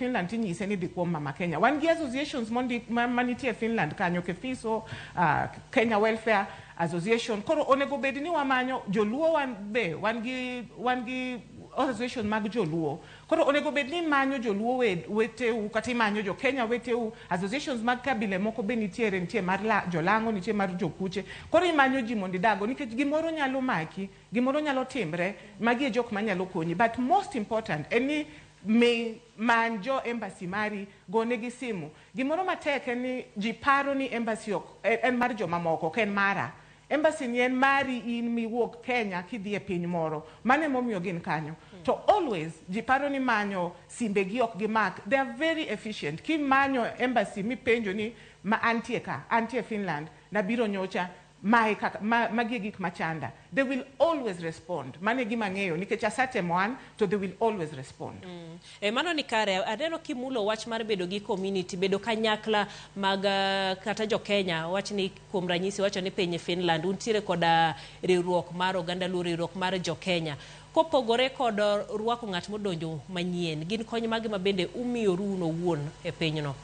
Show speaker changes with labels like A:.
A: Finland tinyise ni dhi kuom Mama Kenya. Wan gi associations mondik manitie Finland kanyo, Kefiso, Kenya Welfare Association. Koro onego bed ni wamanyo joluo, wan be wan gi association mag joluo. Koro onego bed ni imanyo joluo weteu kata imanyo jo Kenya weteu. Associations mag kabile moko be nitiere, nitie mar jolang'o, nitie mar jokuche. Koro imanyo ji mondo idago, nikech gimoro nyalo maki, gimoro nyalo timre, magi e jok manyalo konyi. But most important en ni mi many jo embassy mari, gonegi simu. Gimoro matek en ni ji paro ni embassy ok en mar jomamoko, ok en mara. Embassy ni en mari in miwuok Kenya kidhi e piny moro. Mano emomiyo gin kanyo. To always ji paro ni manyo simbegi ok gimak. They are very efficient. Kimanyo embassy mipenjo ni ma antie ka, antie Finland, nabiro nyocha, mae kaka magi e gik machanda, they will always respond. Mano e gima ang'eyo nikech asetemo an to they will always respond.
B: E, mano ni kare. Aneno kimulo wach mar bedo gi community, bedo kanyakla mag kata jo Kenya. Wach ni kuom ranyisi wacho ni piny Finland untiere koda riwruok mar oganda Luo, riwruok mar jo Kenya. Kopogore kod rwako ng'at modonjo manyien, gin kony mage ma bende umiyoru un owuon e pinyno?